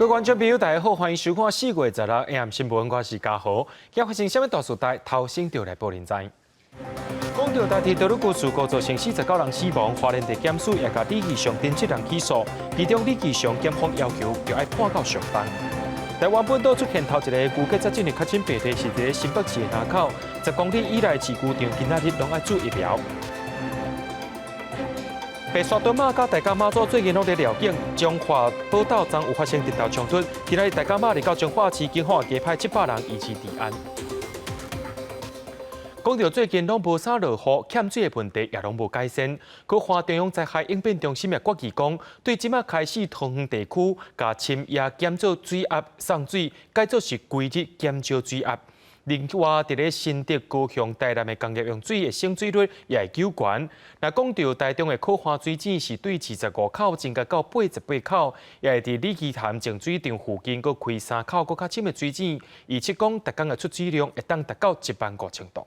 位觀眾朋友，大家好，歡迎收看4月16 AM 新聞，我是嘉豪。今發生啥物大事代，頭先就來報您知。講著台鐵多魯閣事故造成49人死亡，花蓮地檢署也共李義祥等七人起訴，其中李義祥檢方要求著愛判到上重。台灣本島出現頭一个牛結節症的確診病例，是佇咧新北市的林口，10公里以內飼牛場今仔日攏愛注疫苗。白沙屯媽佮大甲媽祖最近攏佇寮境，彰化寶斗昨有發生日頭衝突，今仔日大甲媽入到彰化市，警方加派700人維持治安。講著最近攏無啥落雨，欠水的問題也攏無改善。閣花中央災害應變中心也決議講，對這馬開始桃園地區，共深夜減做水壓送水，改做是規日減少水壓。另外，佇咧新竹、高雄、台南的工業用水的省水率也會糾懸。若講著台中的可華水井是對25口增加到88口，也會佇鯉魚潭淨水場附近閣開三口閣較深的水井，預測講逐工的出水量會當達到1萬5千噸。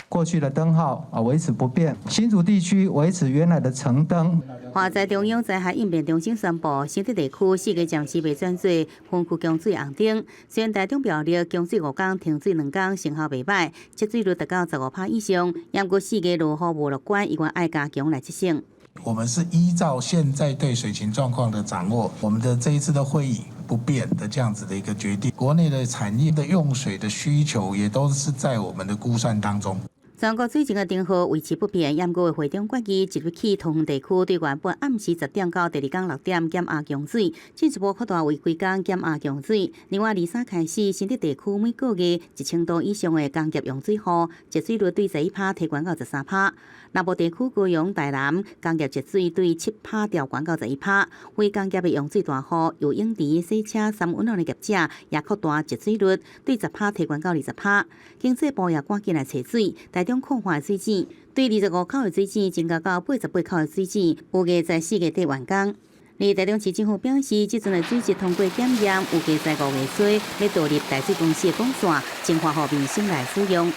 過去的燈號啊維持不變，新竹地區維持原來的橙燈。旱災中央災害應變中心宣布，新竹地區四个暫時袂轉做分區供水紅燈。雖然台中苗栗供水5工，停水2工，成效袂䆀，節水率達到15趴以上。毋過四月落雨無樂觀，依然愛加強來執行。我們是依照現在對水情狀況的掌握，我們的這一次的會議不變的這樣子的一個決定。國內的產業的用水的需求也都是在我們的估算當中。全國水情的燈號維持不變，毋過會長決議即日起桃園地區對原本暗時10點到第二工6點減壓供水，進一步擴大為規工減壓供水。另外，二三開始，新竹地區每個月1000度以上的工業用水戶，節水率對11趴提懸到13趴。南部地區高雄、台南工業節水對7趴調懸到11趴。非工業的用水大戶，游泳池、洗車、三溫暖的業者也擴大節水率，對10趴提懸到20趴。經濟部也趕緊來揣水，台中擴化水井對25口的水井增加到88口的水井，預計在4月底完工。而台中市政府表示，這陣的水質通過檢驗，預計在5月初欲導入台水公司的管線，淨化予民生來使用。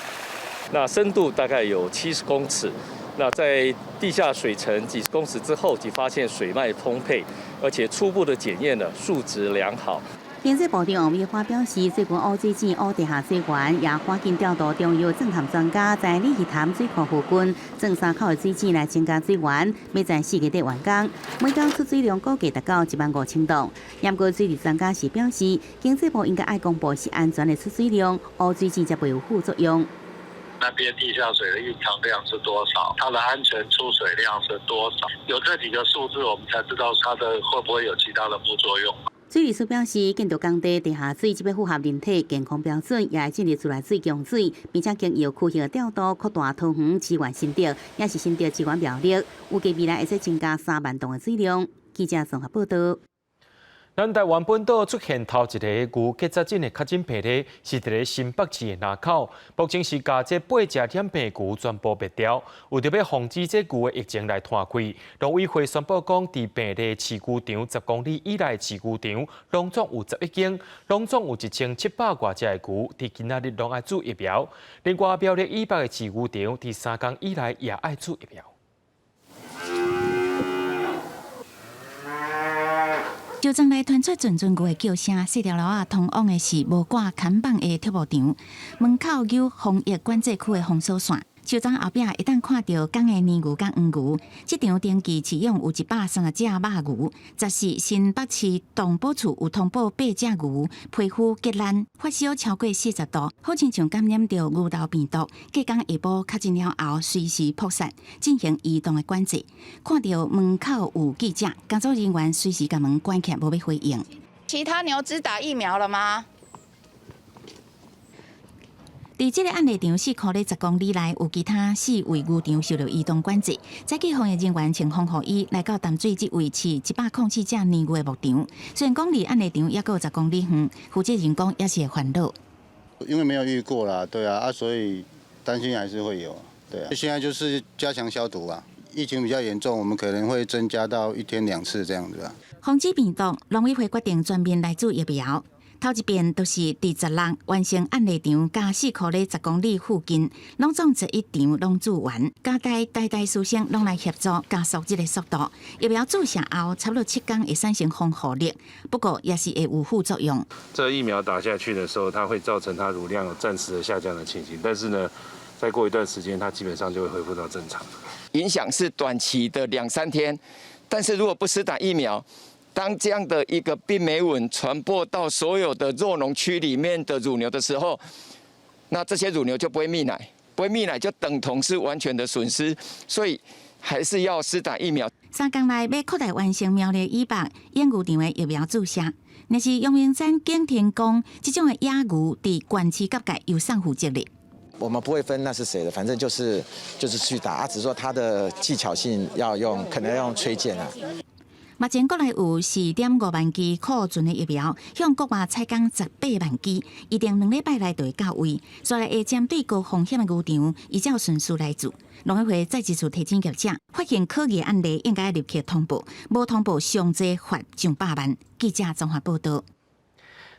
那深度大概有70公尺，那在地下水層幾十公尺之後，即發現水脈豐沛，而且初步的檢驗呢，數值良好。經濟部長王美花表示，最近挖水井、挖地下水源，也趕緊調度中油鑽探專家在鯉魚潭水庫附近鑽三口的水井來增加水源，欲在4月底完工。每工出水量估計達到1萬5千噸。毋過水利專家是表示，經濟部應該愛公布是安全的出水量，挖水井才袂有副作用。那邊地下水的蘊藏量是多少？它的安全出水量是多少？有這幾個數字，我們才知道它的會不會有其他的副作用。水利署表示，建築工地地下水這欲符合人體健康標準，也會進入自來水供水，並且經由區域調度擴大桃園支援新竹，也是新竹支援苗栗，預計未來會使增加3萬噸的水量。記者綜合報道。咱台灣本島出現頭一個牛結節症的確診病例，是佇咧新北市的林口。目前是共這八隻染病牛全部滅掉，為著欲防止這牛的疫情來湠開，農委會宣布講，佇病例飼牛場10公里以內飼牛場，攏總有11間，攏總有1700外隻的牛，佇今仔日攏愛注疫苗。另外，苗栗以北的飼牛場，佇3工以內也愛注疫苗。石槽內傳出陣陣牛的叫聲，四條路仔通往的是無掛看板的畜牧場，門口有防疫管制區的封鎖線。石槽後壁會當看著公的奶牛佮黃牛，這場登記飼養有130隻肉牛。14新北市動保處有通報八隻牛皮膚結爛，發燒超過40度，好親像感染著牛痘病毒。隔工下晡確診了後，隨時撲殺，進行移動的管制。看著門口有記者，工作人員隨時共門關起來，無欲回應。其他牛隻打疫苗了嗎？佇這个案例場4箍里10公里內有其他四位牛場受著移動管制。早起防疫人員穿防護衣來到淡水這位飼104隻奶牛的牧場。雖然講離案例場猶閣有10公里遠，負責人講猶是會煩惱。因為沒有遇過啦，對啊，啊，所以擔心還是會有，對啊。現在就是加強消毒啊，疫情比較嚴重，我們可能會增加到一天兩次這樣子啊。防止病毒，農委會決定全面來注疫苗。頭一遍就是佇16完成案例場加四箍咧10公里附近，攏總11場攏注完，加大台大師生攏來協助加速這个速度。疫苗注射後，差不多7工會產生防護力，不過也是會有副作用。這疫苗打下去的時候，它會造成它乳量有暫時的下降的情形，但是呢，再過一段時間，它基本上就會恢復到正常。影響是短期的兩三天，但是如果不施打疫苗，當這樣的一個病媒蚊傳播到所有的酪農區裡面的乳牛的時候，那這些乳牛就不會泌奶，不會泌奶就等同是完全的損失，所以還是要施打疫苗。 3工內欲擴大完成苗栗以北養牛場的疫苗注射。若是陽明山景天宮這種的野牛，佇縣市各界由誰負責任？我們不會分那是誰的，反正就是去打，啊，只是說他的技巧性要用，可能要用吹箭啊。目前國內有4.5萬劑庫存的疫苗，向國外採購18萬劑，預定2禮拜內就會到位。所以會針對高風險的牛場，依照順序來做。農委會再一次提醒業者，發現可疑案例應該立刻通報，無通報上濟罰上百萬。記者綜合報道。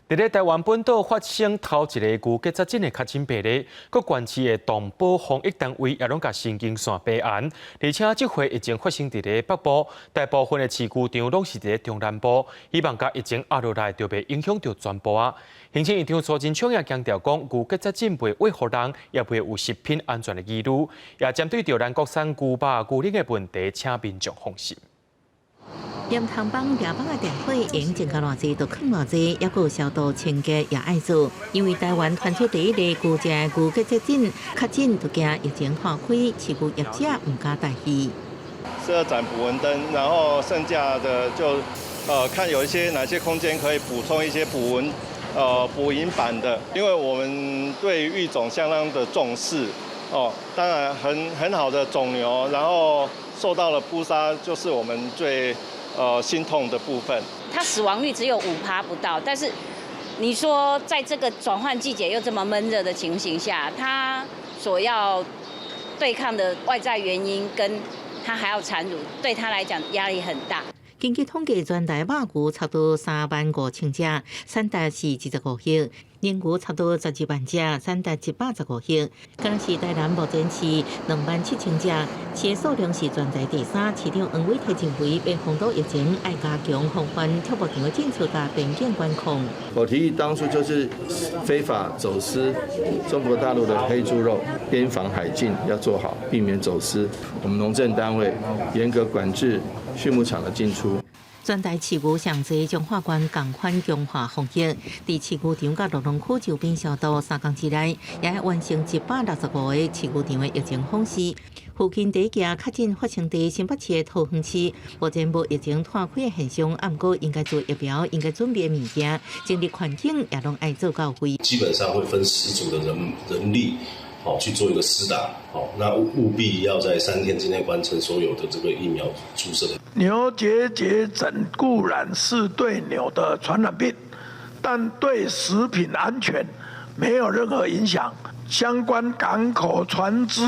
佇咧台灣本島發生頭一個牛結節疹的確診病例，各縣市的動保防疫單位也攏共神經線備案，而且這回疫情發生佇咧北部，大部分的飼牛場攏是佇咧中南部，希望共疫情壓落來，就袂影響著全部啊。行政院長蘇貞昌也強調講，牛結節疹袂禍予人，也袂有食品安全的疑慮，也針對著咱國產牛肉、牛奶的問題，請民眾放心。鹽桶房掠蠓仔電火用增加偌濟就囥偌濟，抑閣有消毒清潔也愛做。因為台灣傳出第一例牛隻牛結節疹確診，就驚疫情拖開，飼牛業者毋敢大意。 12盞捕蚊燈，然後剩下的就看有一些哪些空間可以補充一些捕蚊捕蠅板的，因為我們對育種相當的重視哦。當然很好的種牛，然後受到了撲殺，就是我們最心痛的部分。它死亡率只有5趴不到，但是你說在這個轉換季節又這麼悶熱的情形下，它所要對抗的外在原因跟它還要產乳，對它來講壓力很大。根據統計，全台肉牛差不多3萬5千隻，產值是25億；奶牛差不多12萬隻，產值115億。敢若是台南目前飼2萬7千隻，飼的數量是全台第三。市長黃偉哲認為，欲防堵疫情，愛加強防範畜牧場的政策佮邊境管控。我提議當初就是非法走私中國大陸的黑豬肉，邊防海境要做好，避免走私。我們農政單位嚴格管制畜牧場的進出。全台飼牛上濟，彰化縣仝款強化防疫，佇飼牛場佮酪農區周邊消毒，3工之內，也完成165個飼牛場的疫情訪視。附近第一件確診發生佇新北市的桃園市，目前無疫情拖開的現象，毋過應該做疫苗，應該準備的物件，整理環境也攏愛做到位。基本上會分10組的人力，好去做一個施打，好，那務必要在3天之內完成所有的這個疫苗注射。牛結節疹固然是對牛的傳染病，但對食品安全沒有任何影響。相關港口船隻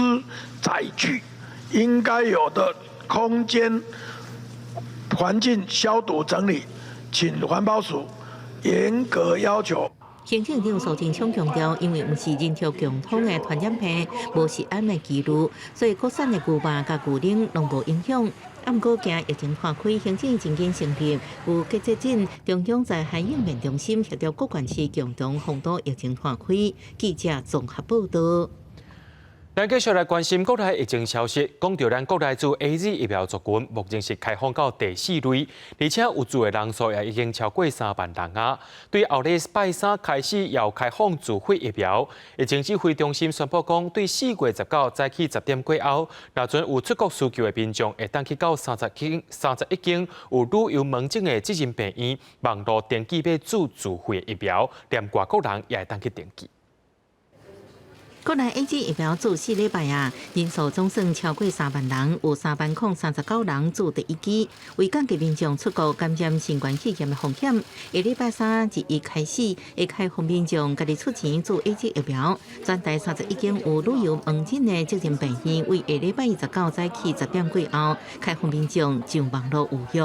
載具應該有的空間環境消毒整理，請環保署嚴格要求。行政院長蘇貞昌強調，因為毋是人畜共通的傳染病，無食安的疑慮，所以國產的牛肉佮牛奶攏無影響。毋過驚疫情拖開，行政院緊成立牛結節疹中央災害應變中心，協調各縣市共同防堵疫情拖開。記者綜合報道。咱繼續來關心國內疫情消息，講著咱國內注 AZ 疫苗族群，目前是開放到第四類，而且有注的人數也已經超過3萬人啊。對後禮拜三開始要開放自費疫苗，疫情指揮中心宣布講，對4月19早起10點過後，若準有出國需求的民眾，會當去到31間有旅遊門診的指定病院，網路登記欲注自費疫苗，連外國人也會當去登記。國內 AZ 疫苗注4禮拜啊，人數總算超過3萬人，有30,039人注第一劑。為降低民眾出國感染新冠肺炎的風險，下禮拜三二一開始會開放民眾家己出錢注 AZ 疫苗。全台31間有旅遊門診的指定病院，為下禮拜29早起10點過後開放民眾上網路預約。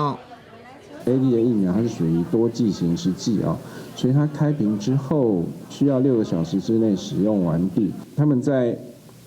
AZ 的疫苗它是屬於多劑型十劑啊，所以它開瓶之後需要6個小時之內使用完畢。他們在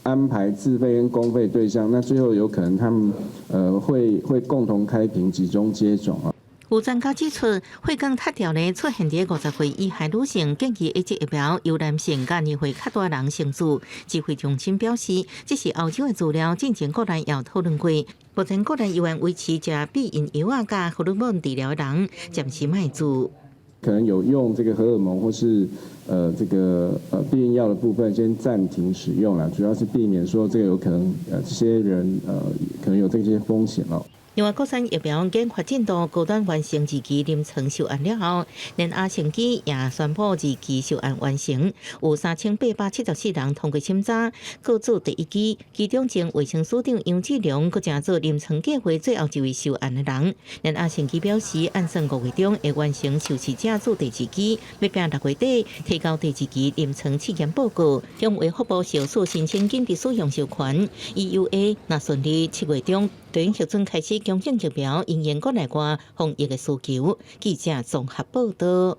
安排自費跟公費對象，那最後有可能他們會共同開瓶集中接種啊。有專家指出，血管塌掉呢出現佇50歲以下女性，建議 AZ 疫苗由男性佮年歲較大人先注。指揮中心表示，這是歐洲的資料，進前國內也有討論過。目前國內猶原維持食避孕藥仔佮荷爾蒙治療的人，暫時莫注。可能有用這個荷爾蒙或是這個避孕藥的部分，先暫停使用啦，主要是避免說這個有可能這些人可能有這些風險咯。另外，國產疫苗研發進度高端完成二期臨床試驗了後，聯亞生技也宣布二期試驗完成，有3874人通過審查，各注第一劑。其中，前衛生署長楊志良閣成做臨床計劃最後一位受案的人。聯亞生技表示，按算5月中會完成受試者注第二劑，欲拚6月底提交第二期臨床試驗報告，向衛福部受許申請緊急使用授權。EUA若順利，7月中就核准開始供應疫苗，因應國內外防疫的需求。記者綜合報道。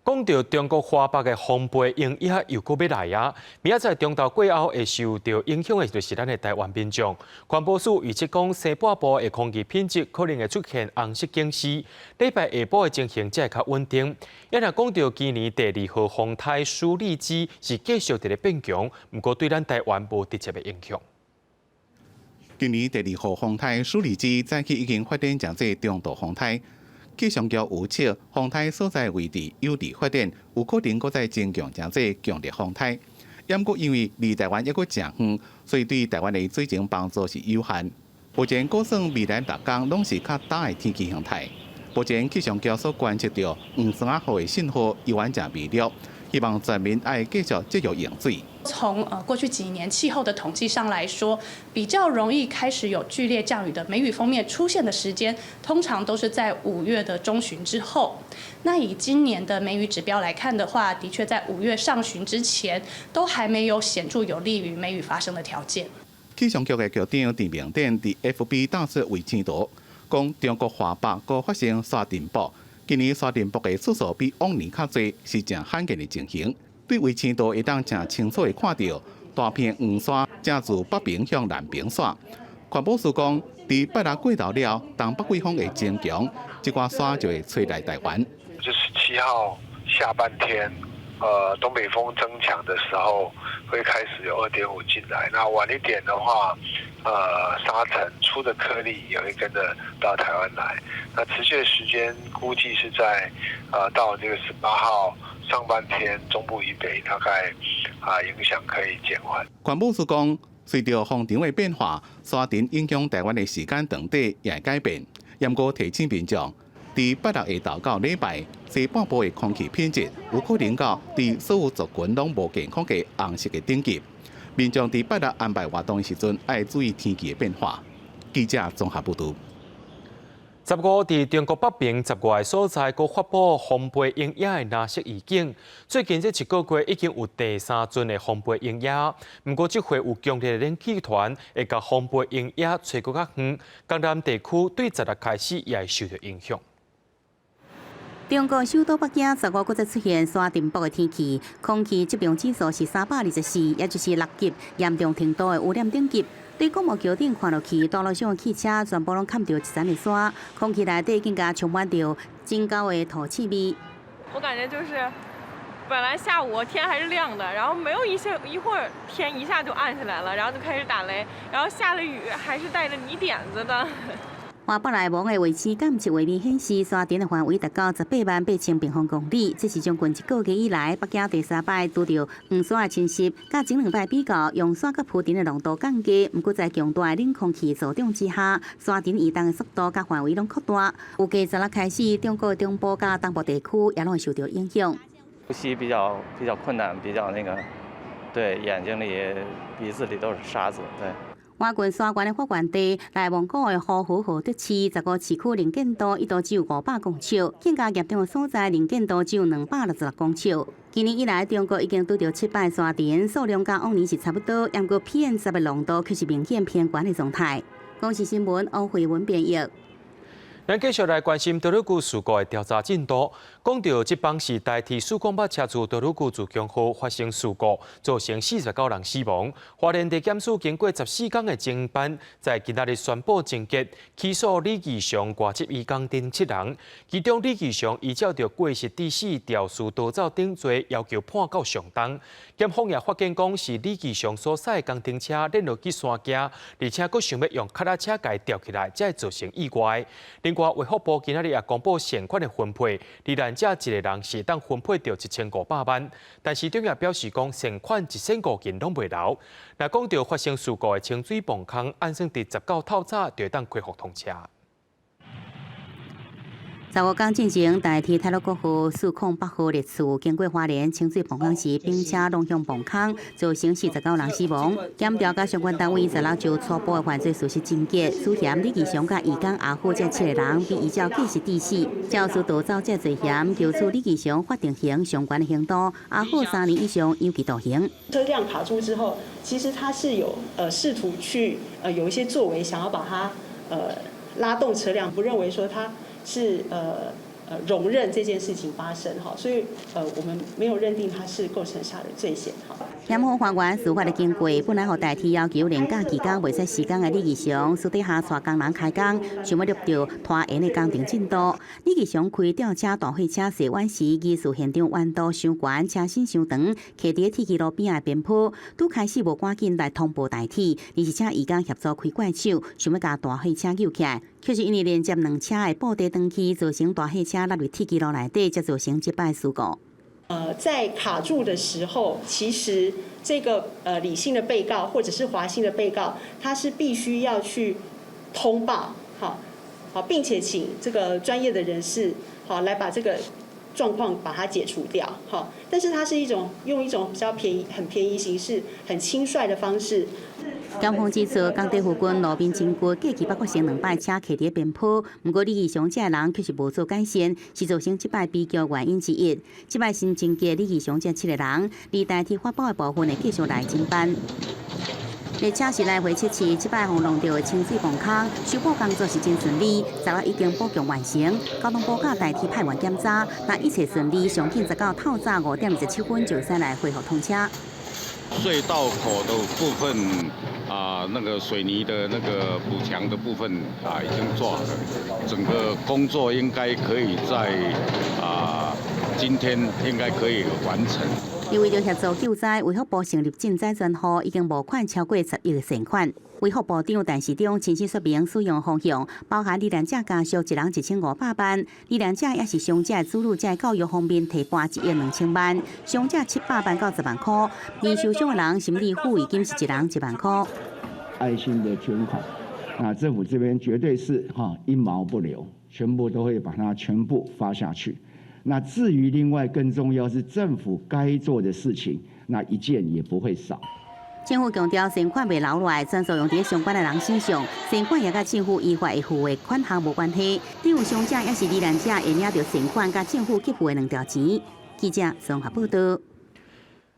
講到中國華北的風暴鷹夜又閣欲來啊！明仔載中晝過後會受著影響的，就是咱的台灣民眾。環保署預測講，西半部的空氣品質可能會出現紅色警示。禮拜下晡的情形才會較穩定。也若講到今年第二號風颱舒力基是繼續佇咧變強，毋過對咱台灣無直接的影響。今年第二號風颱舒力基早起已經發展成做中度風颱。氣象局預測，風颱所在位置有利發展，有可能閣再增強成做強烈風颱。毋過因為離台灣猶閣誠遠，所以對台灣的水情幫助是有限。目前估算未來6工攏是較焦的天氣形態。目前氣象局所觀測著黃山雨的信號猶原誠微弱，希望全民愛繼續節約用水。從過去幾年氣候的統計上來說，比較容易開始有劇烈降雨的梅雨鋒面出現的時間，通常都是在5月的中旬之後。那以今年的梅雨指標來看的話，的確在5月上旬之前，都還沒有顯著有利於梅雨發生的條件。氣象局的局長鄭明典佇 FB 打出衛星圖，講中國華北閣發生沙塵暴，今年沙塵暴的次數比往年較濟，是誠罕見的情形。對衛星圖會當誠清楚的看著大片黃沙正自北爿向南爿徙。環保署講，佇拜六過頭了，東北季風會增強，這寡沙就會吹來台灣。就17號下半天，東北風增強的時候，會開始有2.5進來。那晚一點的話，沙塵粗的顆粒也會跟着到台灣來。那持續的時間估計是在，到這個18號上半天，中部以北大概影響可以減緩。環保署講，隨著風場的變化，沙塵影響台灣的時間長短也會改變。毋過提醒民眾，佇拜六下晝到禮拜，西半部的空氣品質有可能到佇所有族群攏無健康的紅色的等級。民眾佇拜六安排活動的時陣，愛注意天氣的變化。記者綜合報導。15佇中國北爿10外个所在，閣發布風暴鷹夜的藍色預警。最近這一個月已經有第三陣的風暴鷹夜，毋過這回有強烈的冷氣團會共風暴鷹夜吹閣較遠，江南地區對16開始也會受著影響。中國首都北京15閣再出現沙塵暴的天氣，空氣質量指數是324，也就是6級嚴重程度的污染等級。對廣幕橋頂看落去，大路上的汽車全部攏崁著一層的沙，空氣內底更加充滿著真厚的土氣味。我感覺就是，本來下午天還是亮的，然後沒有一些一會兒天一下就暗下來了，然後就開始打雷，然後下了雨還是帶着泥點子的。華北內網的衛星監測畫面顯示，沙塵的範圍達到18萬8000平方公里，這是將近一個月以來北京第三擺拄著黃沙的侵襲。佮前兩擺比較，揚沙佮浮塵的濃度降低，毋過在強大的冷空氣助長之下，沙塵移動的速度佮範圍攏擴大。預計16開始，中國中部佮東部地區也攏會受著影響。呼吸比較困難，比較那個，對，眼睛裡、鼻子裡都是沙子，對。倚近沙源的發源地，內蒙古的呼和浩特市，15市區能見度一度只有500公尺，更加嚴重的所在能見度只有266公尺。今年以來，中國已經拄著七擺沙塵，數量佮往年是差不多，毋過 PM 10的濃度卻是明顯偏懸的狀態。公視新聞歐惠文編譯。咱繼續來關心多樂谷事故的調查進度。講到這班是台鐵408車次多魯閣自強號發生事故，造成49人死亡。花蓮地檢署經過14工的偵辦，在今仔日宣布偵結，起訴李義祥、外籍移工等七人。其中李義祥依照著過失致死、肇事逃走等罪，要求判到上重。檢方也發現講是李義祥所駛的工程車輾落去山徑，而且閣想欲用腳踏車共吊起來，才會造成意外。另外，衛福部今仔日也公布善款的分配，罹難者一个人是當分配著1500萬，但是中也表示講善款一仙五銀攏袂留。若講著發生事故的清水磅空，按算佇19透早就會當恢復通車。15工進前，台鐵太魯閣號408號列次經過花蓮清水磅空時，冰車挏向磅空，造成49人死亡。檢調佮相關單位16就初步的犯罪事實偵結，涉嫌李義祥佮移工阿虎這七个人，被依照過失致死、肇事逃走這罪嫌，求處李義祥法定刑上懸的刑度，阿虎3年以上有期徒刑。車輛卡住之後，其實他是有試圖去有一些作為，想要把它拉動車輛，不認為說他是容忍這件事情發生哈，所以我們沒有認定他是構成殺人罪嫌哈。檢方還原事發的經過，本來予台鐵要求連假期間袂使施工的李義祥，私底下帶工人開工，想欲錄著拖延的工程進度。李義祥開吊車大貨車洗彎時，疑似現場彎度傷懸，車身傷長，徛佇鐵支路邊的邊坡，拄開始無趕緊來通報台鐵，而是請移工協助開怪手，想欲共大貨車救起來，卻是因為連接兩車的布袋斷去，造成大貨車落入鐵支路內底，才造成這擺事故。在卡住的時候，其實這個李姓的被告或者是華姓的被告，他是必須要去通報，好，好，並且請這個專業的人士，好，來把這個狀況把它解除掉，好。但是它是一種用一種比較便宜、很便宜形式、很輕率的方式。檢方指出，工地附近路面真舊，過去捌發生兩擺車徛佇邊坡，毋過李義祥這个人卻是無做改善，是造成這擺悲劇原因之一。這擺新偵結李義祥這七个人，離台鐵發包的部分會繼續來偵辦。列車是來回測試，這擺予弄著的清水磅空修補工作是真順利，昨日已經補強完成。交通部佮台鐵派員檢查，若一切順利，上緊19透早5點27分就會使來恢復通車。隧道口的部分啊，那個水泥的那個補強的部分啊，已經做好了，整個工作應該可以在今天應該可以完成。因為著協助救災，衛福部成立賑災專戶，已經募款超過10億善款。衛福部長陳時中親身說明使用方向，包含罹難者家屬一人1500萬，罹難者抑是傷者子女者教育方面提撥1億2000萬，傷者700萬到10萬箍，而受傷的人心理撫慰金是一人1萬箍。愛心的捐款，那政府這邊絕對是哈一毛不留，全部都會把它全部發下去。那至於另外更重要是政府該做的事情，那一件也不會少。政府強調善款袂留落來，全數用佇相關的人身上。善款也佮政府依法會付的款項無關係。對有傷者抑是罹難者會領著善款，佮政府給付的兩條錢。記者綜合報道。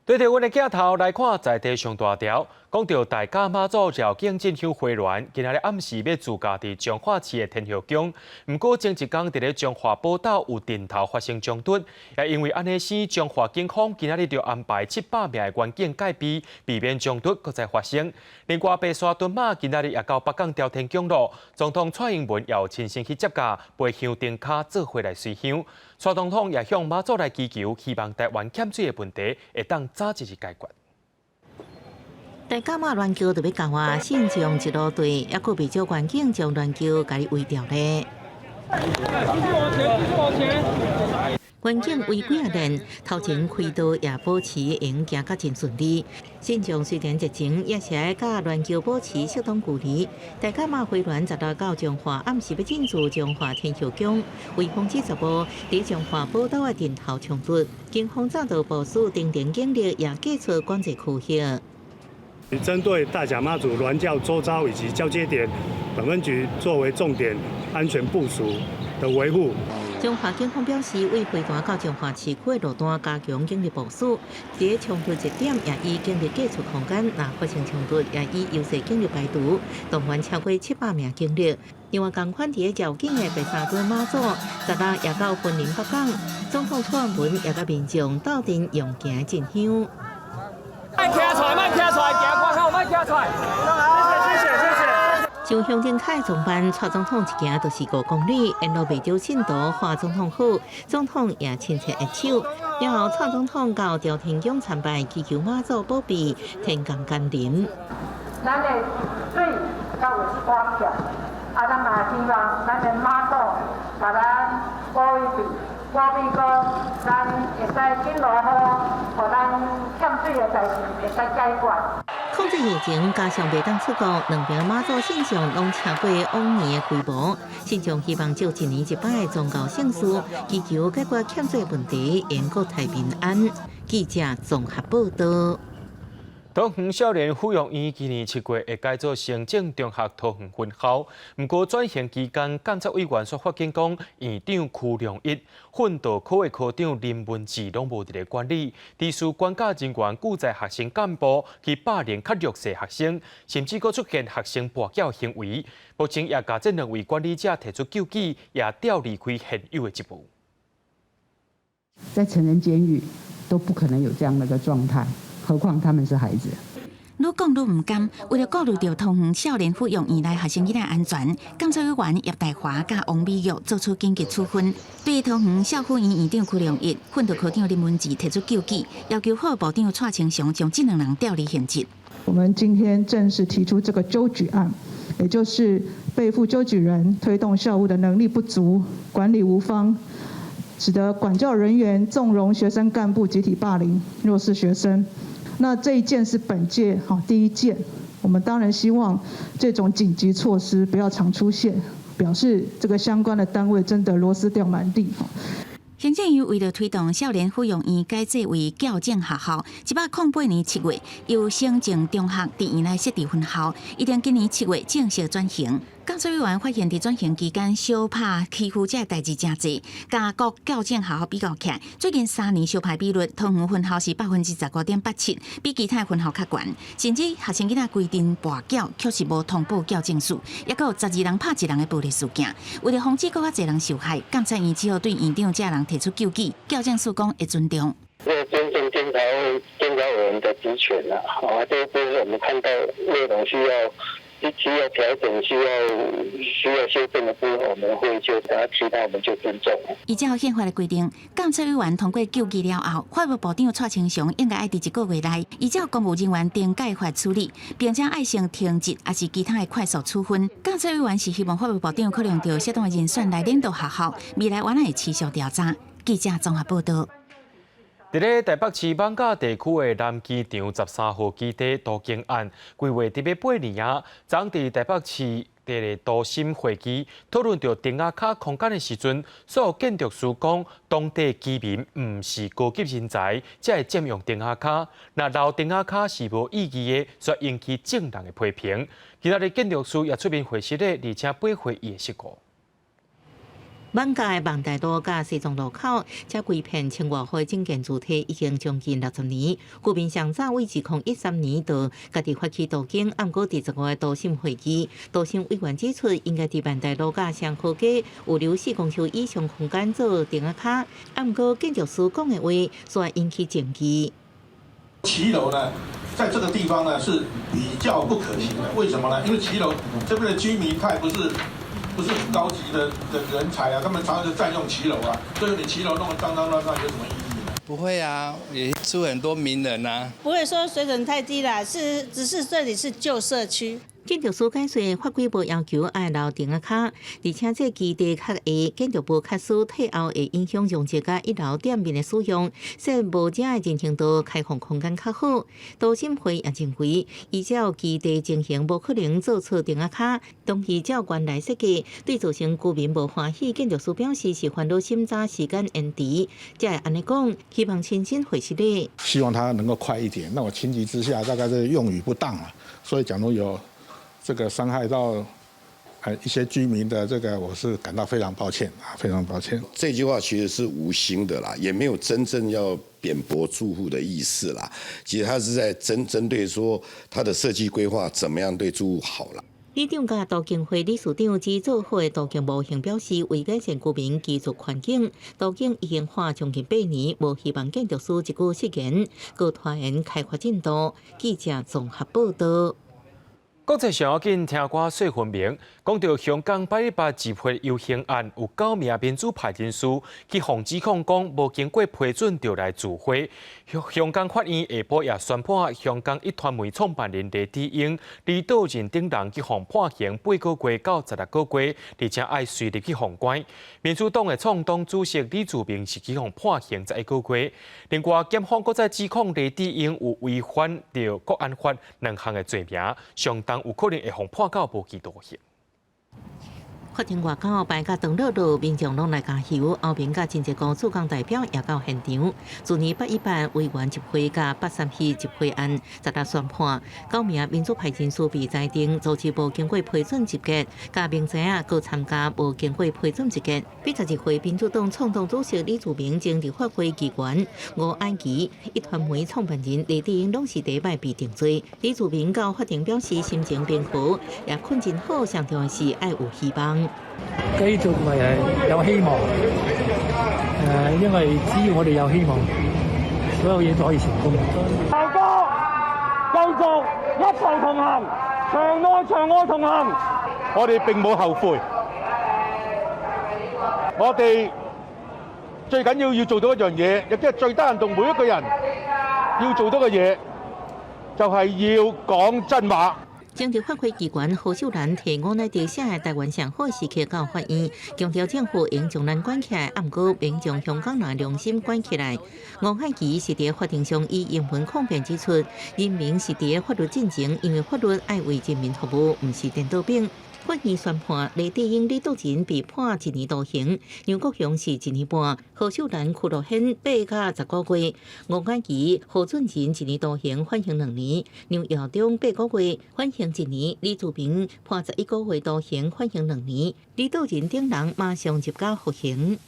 對著阮的鏡頭來看，在地上大條，講著大甲媽祖繞境進香花輦，今仔日暗時欲駐駕佇彰化市的天后宮。毋過前一工佇咧彰化寶斗有陣頭發生衝突，也因為按呢，彰化警方今仔日就安排700名的員警戒備，避免衝突閣再發生。另外，白沙屯媽今仔日也到北港朝天宮咯，總統蔡英文也有親身去接駕，背香燈跤做伙來隨香。蔡總統也向媽祖來祈求，希望台灣欠水的問題會當早一日解決。大甲媽鸞轎就欲到啊，信眾一路隊，猶閣袂少員警將鸞轎共伊圍牢咧。員警圍幾仔輪，頭前開道也保持會行甲真順利。信眾雖然熱情，也是愛佮鸞轎保持適當距離。大甲媽花輦16到彰化，暗時欲進駐彰化天后宮，為防止十五佇彰化寶斗的陣頭衝突，警方早就部署定點警力，也祭出管制區域。針對大甲媽祖鸞轎周遭以及交接點，本分局作為重點安全部署的維護。彰化警方表示，為花壇到彰化市區的路段加強警力部署，佇衝突節點也以警力隔出空間，若發生衝突也以優勢警力排除，動員超過700名警力。另外，仝款佇咧繞境的白沙墩媽祖，十六也到雲林北港，總統蔡英文也佮民眾鬥陣用行進香。莫徛出來，莫徛出來，行看好，莫徛出來。謝謝，謝謝，謝謝。像鄉鎮凱總辦，蔡總統一行就是5公里，沿路袂著信徒喊總統好，總統也親切握手。然後蔡總統到朝天宮參拜，祈求媽祖保庇，天降甘霖。咱的水才有一寡欠，啊，咱嘛希望咱的媽祖共咱保庇，保庇講咱會使緊落雨，予咱欠水的代誌會使解決。控制疫情，加上袂當出國，兩邊媽祖信眾攏超過往年的規模。信眾希望藉一年一擺的宗教盛事，祈求解決欠水問題，會國泰民安。記者綜合報道。桃園少年撫養院今年7月會改做成正中學桃園分校，毋過轉型期間，監察委員卻發現講，院長區良一、訓導科的科長林文志攏無佇咧管理，致使管教人員拒載學生幹部去霸凌較弱勢學生，甚至閣出現學生跋筊行為。目前也共這兩位管理者提出糾舉，也調離開現有的職務。在成人監獄都不可能有這樣的一個狀態。何況他們是孩子。愈講愈毋甘，為著顧慮著桃園少年撫養院內學生囡仔安全，監察委員葉大華佮王美玉做出緊急處分，對桃園少撫院院長區良一、訓導科長林文志提出糾舉，要求法務部長蔡清祥將這兩人調離現職。我們今天正式提出這個糾舉案，也就是被附糾舉人推動校務的能力不足，管理無方，使得管教人員縱容學生幹部集體霸凌弱勢學生。那這一件是本屆哈第一件，我們當然希望這種緊急措施不要常出現，表示這個相關的單位真的螺絲掉滿地。行政院為著推動少年撫養院改制為矯正學校，108年7月由成正中學佇院內設置分校，預定今年7月正式轉型。監察委員發現，佇轉型期間，相拍欺負這代誌誠濟，佮各矯正學校比較起來，最近3年相拍比率，桃園分校是15.87%，比其他分校較懸。甚至學生囡仔規陣跋筊，確實無通報矯正署，抑閣有12人拍一人的暴力事件。為著防止閣較濟人受害，監察院只好對院長這人提出糾舉，矯正署講會尊重。這個尊重監察委員的職權啦，啊，這是我們看到內容需要調整、需要修正的部分，我們會就大家提到，我們就尊重。依照憲法的規定，監察委員通過糾議了後，法務部長蔡清祥應該愛佇一個月內，依照公務人員懲戒法處理，並且愛先停職，抑是其他的快速處分。監察委員是希望法務部長考量著適當的人選來領導學校，未來還會持續調查。記者綜合報道。佇咧台北市艋舺地區的南機場13號基地都更案，規劃佇欲八年啊，昨佇台北市佇個都審會議討論著釘仔跤空間的時陣，所有建築師講，當地居民毋是高級人才，才會佔用釘仔跤。若留釘仔跤是無意義的，煞引起眾人的批評。今仔日建築師也出面回釋咧，而且駁回伊的失誤。艋舺的萬大路佮西藏路口，這規片千外戶整建築體已經將近60年。居民上早佇2013年就家己發起都更，毋過佇15個都審會議，都審委員指出，應該佇萬大路佮雙河街預留4公尺以上空間做釘仔跤。毋過建築師講的話，煞引起爭議。騎樓呢，在這個地方呢是比較不可行的。為什麼呢？因為騎樓這邊的居民他也不是很高級的人才啊，他們常常就佔用騎樓啊，所以你騎樓弄得髒髒亂亂，有什麼意義呢？不會啊，也住很多名人啊。不會說水準太低啦，是只是這裡是舊社區。建築師解說法規無要求愛留釘仔跤，而且這基地較下，建築物較少退後會影響容積佮一樓店面的使用，設無遮的人行道開放空間較好。都審會也認為，依照基地情形，無可能做出釘仔跤，當時照原來設計，對造成居民無歡喜。建築師表示是煩惱審查時間延遲，才會按呢講，希望親身回釋咧。希望他能夠快一點。那我情急之下，大概這個用語不當啊，所以假如有這個傷害到一些居民的這個，我是感到非常抱歉啊，非常抱歉。這句話其實是無心的啦，也沒有真正要貶薄住戶的意思啦。其實他是在針對說他的設計規劃怎麼樣對住戶好啦。里長佮都更會理事長指做好的都更模型表示，為改善居民居住環境，都更已經花將近8年，無希望建築師一句失言，閣拖延開發進度。記者綜合報導。國際上要緊聽歌說分明，講到香港818集會遊行案，有九名民主派人士去予指控講無經過批准就來聚會。香港法院下晡也宣判，香港壹傳媒創辦人黎智英、李道仁等人去予判刑8個月到16個月，而且愛隨日去予關。民主黨的創黨主席李柱銘是去予判刑11個月。另外，檢方閣再指控黎智英有違反著國安法兩項的罪名，相當有可能會予判到無期徒刑。法庭外口排甲長樂樂，民眾攏來加油，後面佮真濟個駐港代表也到現場。去年818維園集會佮832集會案，昨昏宣判，九名民主派人士被裁定組織無經過批准集結，佮明知影閣參加無經過批准集結。82歲民主黨創黨主席李柱銘前立法會議員吳靄儀、壹傳媒創辦人黎智英攏是第一擺被定罪。李柱銘到法庭表示心情平和，也睏真好，上重要是愛有希望。繼續有希望，因為只要我哋有希望，所有嘢都可以成功。大家繼續一步同行，牆內牆外同行。我哋並冇後悔，我哋最緊要要做到一樣嘢，亦即係最低限度每一個人要做到嘅嘢，就係要講真話。前立法會議員何秀蘭提吳乃迪寫的台灣上好時刻到法院，強調政府應將咱關起來，毋過免將香港人良心關起來。吳靄儀是佇法庭上以英文控辯指出，人民是佇法律進前，因為法律愛為人民服務，毋是顛倒兵。法院宣判黎智英、李道仁被判一年徒刑，楊國雄是一年半，何秀蘭、區諾軒8到10個月，吳靄儀、何俊仁一年徒刑，緩刑2年，梁耀忠8個月，緩刑一年，李柱銘判11個月徒刑，緩刑兩年，李道仁等人馬上入監服刑。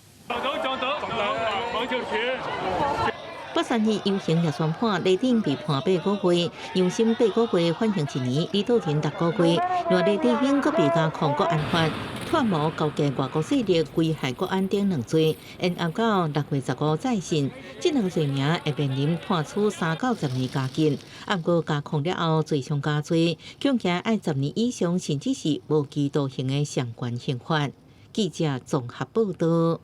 832遊行也宣判，黎智英被判8個月，楊森8個月緩刑一年，李道仁6個月。另外，黎智英閣被加控國安法、串謀勾結外國勢力危害國安等兩罪，延後到6月15再審。這兩個罪名會面臨判處3到10年監禁。毋過加控了後，罪上加罪，恐驚愛10年以上，甚至是無期徒刑的相關刑罰。記者綜合報導。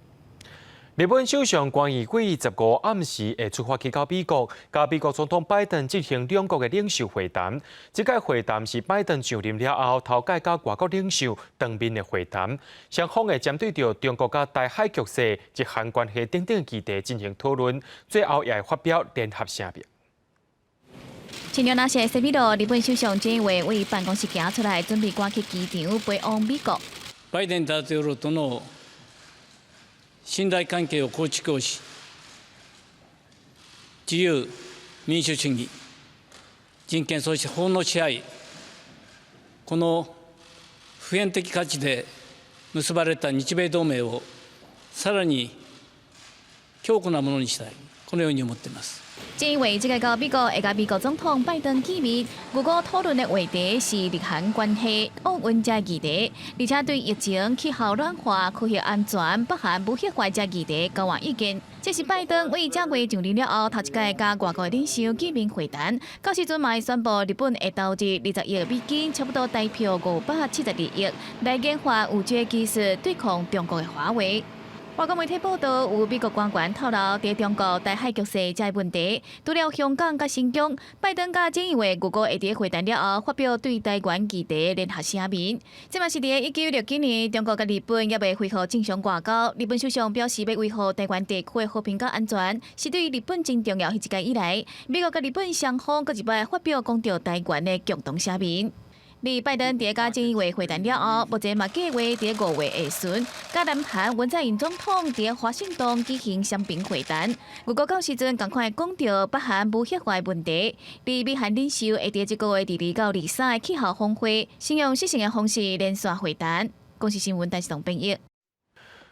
日本首相菅義偉15暗時會出發去到美國，佮美國總統拜登進行兩國的領袖會談。這屆會談是拜登上任了後頭擺佮外國領袖當面的會談，雙方會針對著中國佮台海局勢、日韓關係等等議題進行討論，最後也會發表聯合聲明。親像若是西米羅，日本首相菅義偉為辦公室行出來，準備趕去機場飛往美國。拜登大統領との信頼関係を構築をし、自由、民主主義、人権そして法の支配、この普遍的価値で結ばれた日米同盟をさらに強固なものにしたい、このように思っています。菅義偉這个到美國會佮美國總統拜登見面，預估討論的話題是日韓關係、奧運這議題，而且對疫情、氣候暖化、科學安全、北韓無核化這議題交換意見。這是拜登為正月上任了後，頭一擺佮外國領袖見面會談。到時陣嘛會宣布日本會投入20億美金，差不多台票572億，來研發5G 技術對抗中國的華為。外國媒體報道，有美國官員透露，佇中國台海局勢這個問題，除了香港佮新疆，拜登佮菅義偉預估會佇會談了後發表對台灣議題聯合聲明。這嘛是佇1969年，中國佮日本猶未恢復正常外交。日本首相表示，欲維護台灣地區的和平佮安全，是對日本真重要。彼一屆以來，美國佮日本雙方閣一擺發表講著台灣的共同聲明。而拜登佇佮眾議會會談了後，目前嘛計劃佇5月下旬，佮南韓文在寅總統佇華盛頓舉行雙邊會談。預估到時陣，仝款會講著北韓無核化問題。而美韓領袖會佇這個月22到23氣候峰會，使用視訊的方式連線會談。公視新聞陳世龍編譯。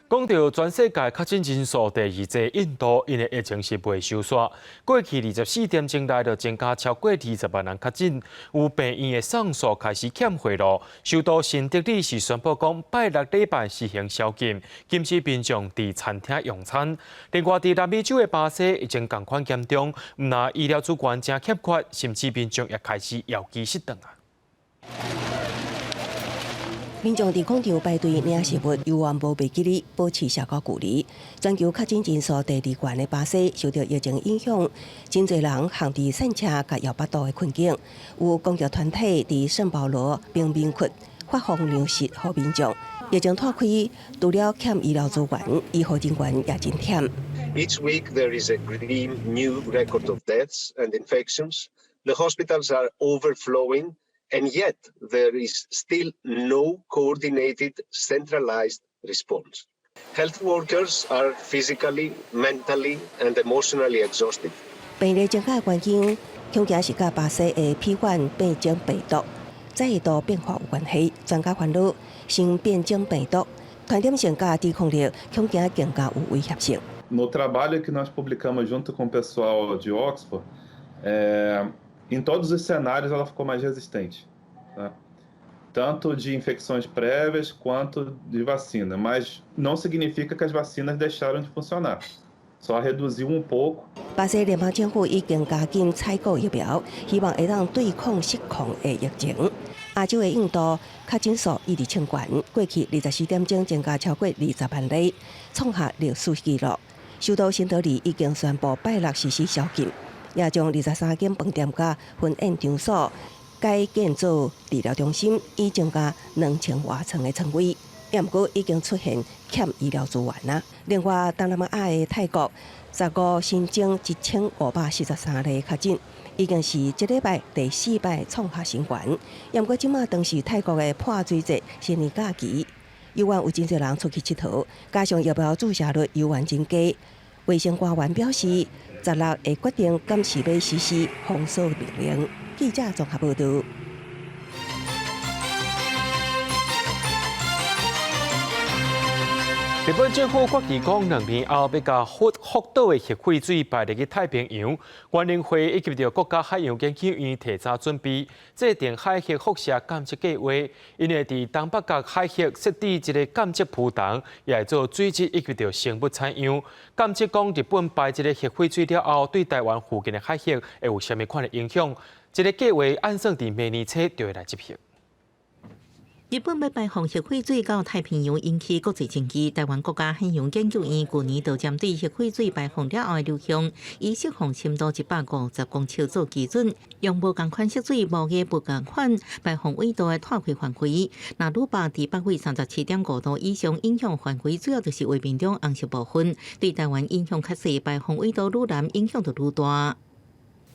講著全世界確診人數第二濟，印度𪜶的疫情是袂收煞。過去24點鐘內就增加超過20萬人確診，有病院的送數開始欠貨囉。首都新德里是宣布講，拜六禮拜實行宵禁，禁止民眾佇餐廳用餐。另外，佇南美洲的巴西疫情仝款嚴重，毋但醫療資源誠欠缺，甚至民眾也開始搖機失頓啊。民眾佇廣場排隊領食物，猶原無袂記得保持社交距離。全球確診人數第二懸的巴西受著疫情影響，真濟人陷佇散赤佮枵腹肚的困境。有公益團體佇聖保羅貧民窟發放糧食予民眾。疫情拖開，除了欠醫療資源，醫護人員也真忝。 Each week there is a grim new record of deaths and infections. The hospitals are overflowing. And yet there is still no coordinated, centralized response. Health workers are physically, mentally, and emotionally exhausted. 病例增加的原因，恐驚是佮巴西的 P 1變種病毒再度變化有關係。專家煩惱，新變種病毒傳染性佮抵抗力恐驚更加有威脅性。 No trabalho que nós publicamos junto com o pessoal de Oxford, em todos os cenários ela ficou mais resistente, tá? Tanto de infecções prévias quanto de vacina, mas não significa que as vacinas deixaram de funcionar, só reduziu um pouco. 巴西聯邦政府已經加緊採購疫苗，希望會當對抗失控的疫情。亞洲的印度確診數一直衝懸，過去24點鐘增加超過20萬例，創下歷史紀錄。首都新德里已經宣布拜六實施宵禁。也將23間飯店佮婚宴場所改建做治療中心，以增加2000外床的床位。也毋過已經出現欠醫療資源啊。另外，東南亞的泰國15新增1543例確診，已經是這禮拜第四擺創下新高。也毋過這馬當時泰國的潑水節新年假期，猶原有真濟人出去𨑨迌，加上疫苗注射率猶原真低，衛生官員表示，16會決定敢是欲實施封鎖命令。記者綜合報導。日本政府決議講，2年後欲共福島的核廢水排入去太平洋。原能會以及著國家海洋研究院提早準備制定海域輻射監測計劃，𪜶會佇東北角海域設置一个監測浮筒，也會做水質以及著生物採樣，監測講日本排這个核廢水了後，對台灣附近的海域會有啥物款的影響。這个計劃按算佇明年初就會來執行。日本欲排放核廢水到太平洋，引起國際爭議。台灣國家海洋研究院去年就針對核廢水排放了後的流向，以釋放深度150公尺做基準，用無仝款食水、無嘅無仝款排放緯度的拖開範圍。若愈北佇北緯37.5度以上，影響範圍主要就是畫面中紅色部分，對台灣影響較細，排放緯度愈南，影響就愈大。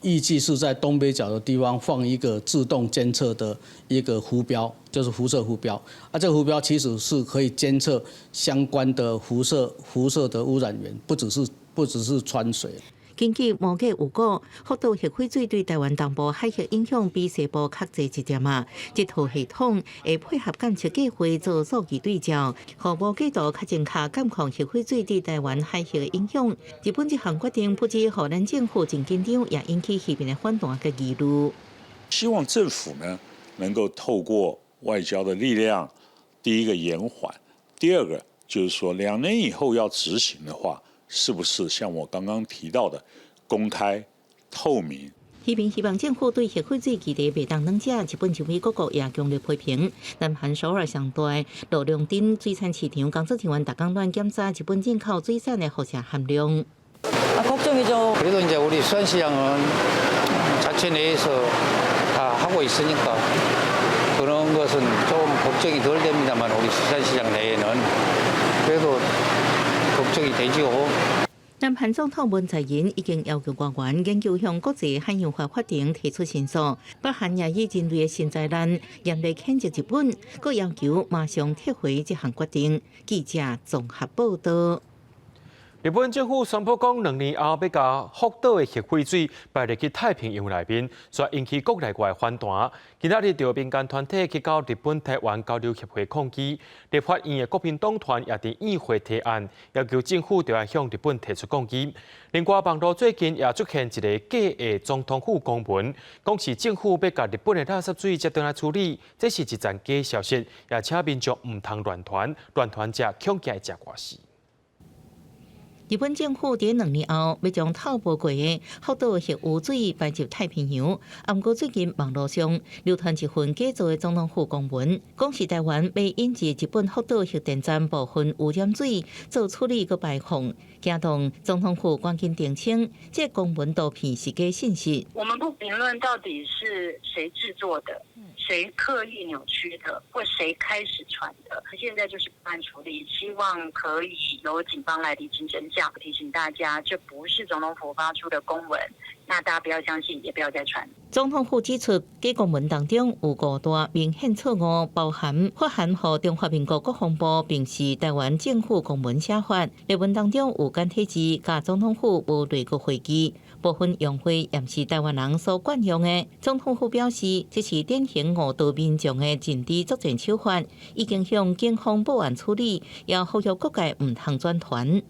預計是在東北角的地方放一個自動監測的一個浮標，就是輻射浮標。啊，這個浮標其實是可以監測相關的輻射的污染源，不只是氚水。根據模擬預估，福島核廢水對台灣東部海域影響比西部較濟一點仔。這套系統會配合監測計劃做數據對照，予模擬圖較正確監控核廢水對台灣海域的影響。日本這項決定不只予咱政府真緊張，也引起漁民的反彈佮疑慮。希望政府呢能夠透過外交的力量，第一個延緩，第二個就是說2年以後要執行的話，是不是像我剛剛提到的公開透明？漁民希望政府對核廢水基地袂當軟食，日本認為各國也強烈批評。南韓首爾上大羅龍鎮水產市場工作人員逐工亂檢查日本進口水產的輻射含量。 아 걱정이죠. 그래도 이제 우리 수산시장은 자체 내에서 다 하고 있으니까 그런 것은 조금 걱정이 덜 됩니다만 우리 수산시장 내에는 그래도 걱정이 되죠. 南韓總統文在寅已經要求官員研究向國際海洋法法庭提出申訴，北韓也以人類的新災難嚴厲譴責日本，閣要求馬上撤回這項決定。記者綜合報道。日本政府宣布講，2年後欲共福島的核廢水排入去太平洋內面，煞引起國內外反彈。今仔日著民間團體去到日本台灣交流協會抗議，立法院的國民黨團也佇議會提案，要求政府著愛向日本提出抗議。另外，網路最近也出現一个假的總統府公文，講是政府欲共日本的垃圾水接轉來處理，這是一層假消息，也請民眾毋通亂傳，亂傳者恐驚會食官司。日本政府佇2年後欲將透過過的福島核污水排入太平洋。毋過最近網路上流傳一份假造的總統府公文，講是台灣欲引入日本福島核電站部分污染水做處理閣排放，驚動總統府趕緊澄清，這公文圖片是假信息。我們不評論到底是誰製作的，誰刻意扭曲的，或誰開始傳的。現在就是個案處理，希望可以由警方來釐清真相。提醒大家，這不是總統府發出的公文，那大家不要相信，也不要再傳。總統府指出，假公文當中有五大明顯錯誤，包含發函予中華民國國防部，並是台灣政府公文寫法。內文當中有簡體字，佮總統府無內閣會議，部分用語也毋是台灣人所慣用的。總統府表示，這是典型誤導民眾的認知作戰手法，已經向警方報案處理，也呼籲各界毋通轉傳。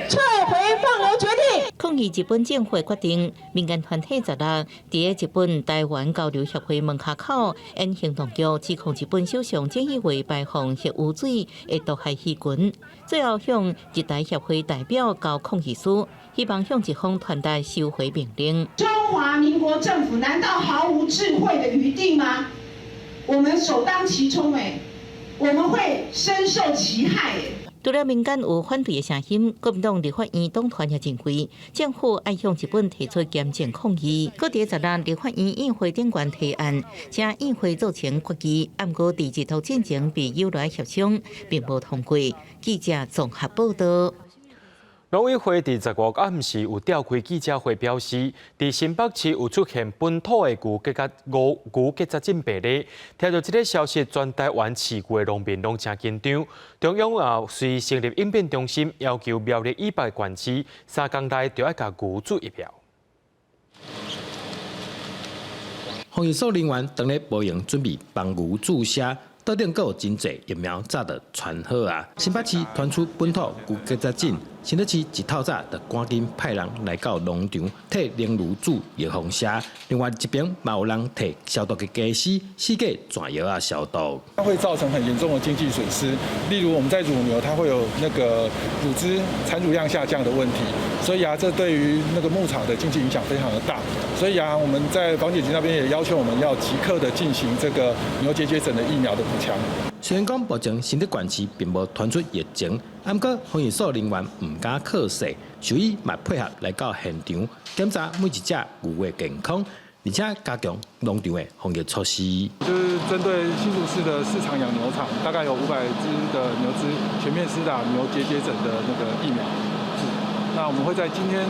撤回放流決定。抗議日本政府決定，民間團體十六佇日本台灣交流協會門跤口，演行動劇指控日本首相菅義偉排放核污水會毒害魚群，最後向日台協會代表交抗議書，希望向日方傳達收回命令。中華民國政府難道毫無智慧的餘地嗎？我們首當其衝，欸，我們會深受其害，欸。除了民間有反對的聲音，國民黨立法院黨團也認為，政府愛向日本提出嚴正抗議。閣佇十六立法院院會頂懸提案，請院會做成決議，毋過佇日頭進前被友來協商，並無通過。記者綜合報道。農委會佇15暗時有召開記者會，表示，佇新北市有出現本土的牛結紮症病例。聽著這个消息，全台灣飼牛的農民攏誠緊張。中央也隨成立應變中心，要求苗栗以北縣市3工內就愛共牛注疫苗。防疫所人員當咧無閒準備幫牛注射。桌頂閣有真濟疫苗早就傳好啊！新北市傳出本土牛結紮症，新北市一透早就趕緊派人來到農場替奶牛注預防射。另外一邊嘛有人提消毒的家私，四界轉藥仔消毒。它會造成很嚴重的經濟損失，例如我們在乳牛，它會有那個乳汁產乳量下降的問題，所以啊，這對於那個牧場的經濟影響非常的大。所以啊，我們在防檢局那邊也要求我們要即刻的進行這個牛結節疹的疫苗的補強。雖然講目前新竹縣市並無傳出疫情，毋過防疫所人員毋敢靠勢，獸醫嘛配合來到現場檢查每一隻牛的健康，而且加強農場的防疫措施。就是針對新竹市的市場養牛場，大概有500隻的牛隻全面施打牛結節疹的那個疫苗。是，那我們會在今天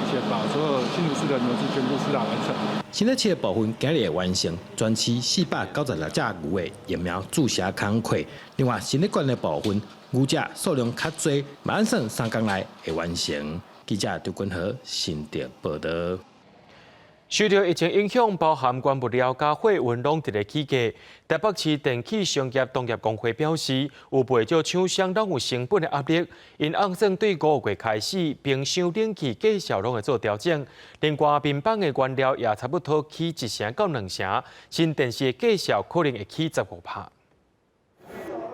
前把所有新竹市的牛隻全部施打完成。新竹市的部分今日會完成全市496隻牛的疫苗注射工課。另外，新竹縣的部分牛隻數量較濟，嘛按算3工內會完成。記者張君和新竹報道。受著疫情影響，包含原物料佮貨運攏佇咧起價。台北市電器商業同業公會表示，有袂少廠商攏有成本的壓力，𪜶按算對5月開始，冰箱、冷氣價數攏會做調整。另外，面板的原料也差不多起1成到2成，新電視的價數可能會起15%。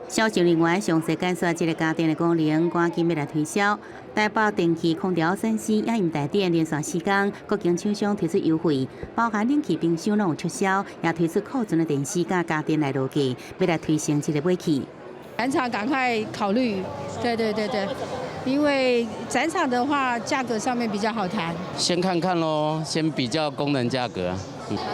銷售人員詳細解說這个家電的功能，趕緊欲來推銷。台北電器空調、三 C 影音台電連續4工，各間廠商推出優惠，包含冷氣、冰箱攏有促銷，也推出庫存的電視佮家電來落價，欲來推升這个買氣。展場趕快考慮，對對對對，因為展場的話價格上面比較好談。先看看咯，先比較功能價格。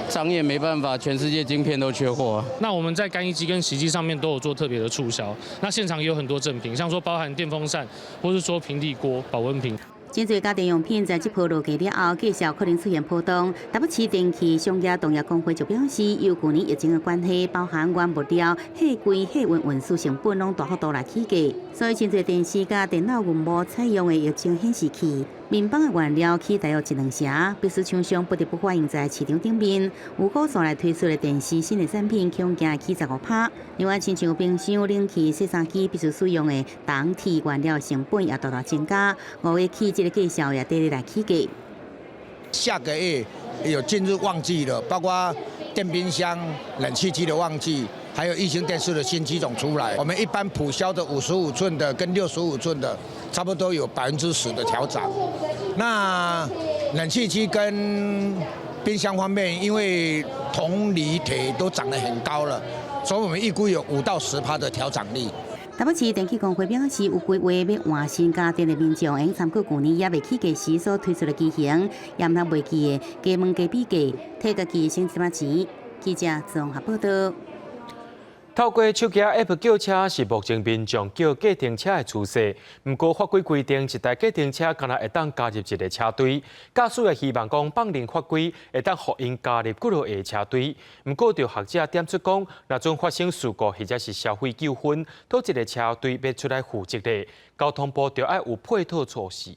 商業沒辦法，全世界晶片都缺貨。那我們在乾衣機跟洗衣機上面都有做特別的促銷。那現場也有很多贈品，像說包含電風扇，或是說平底鍋、保溫瓶。真濟家電用品在這波落價了後，價數可能出現波動。台北市電器商業同業公會就表示，由舊年疫情的關係，包含原物料、貨櫃、貨運運輸成本攏大幅度來起價，所以真濟電視佮電腦螢幕採用的液晶顯示器、面板的原料起大約一兩成，迫使廠商不得不反映在市場頂面。有估算來推出的電視新的產品，恐驚起15%。另外，親像冰箱、冷氣、洗衫機必須使用的銅鐵原料成本也大大增加。5月起，這個價數也綴咧來起價。下個月有進入旺季了，包括電冰箱、冷氣機的旺季，還有液晶電視的新機種出來。我們一般普銷的55寸的跟65寸的，差不多有10%的調漲。那冷氣機跟冰箱方面，因為銅、鋰、鐵都漲得很高了，所以我們預估有5到10%的調漲率。台北市電器公會表示，有規劃欲換新家電的民眾，會參考舊年猶未起價時所推出的機型，也毋通袂記得加問加比價，替家己省一點錢。記者綜合報道。透過手機 App 叫車是目前民眾叫計程車的趨勢。毋過法規規定，一台計程車干焦會當加入一个車隊。駕駛也希望講放任法規會當予𪜶加入幾落个車隊。毋過，著學者點出講，若陣發生事故或者是消費糾紛，佗一个車隊欲出來負責咧，交通部著愛有配套措施。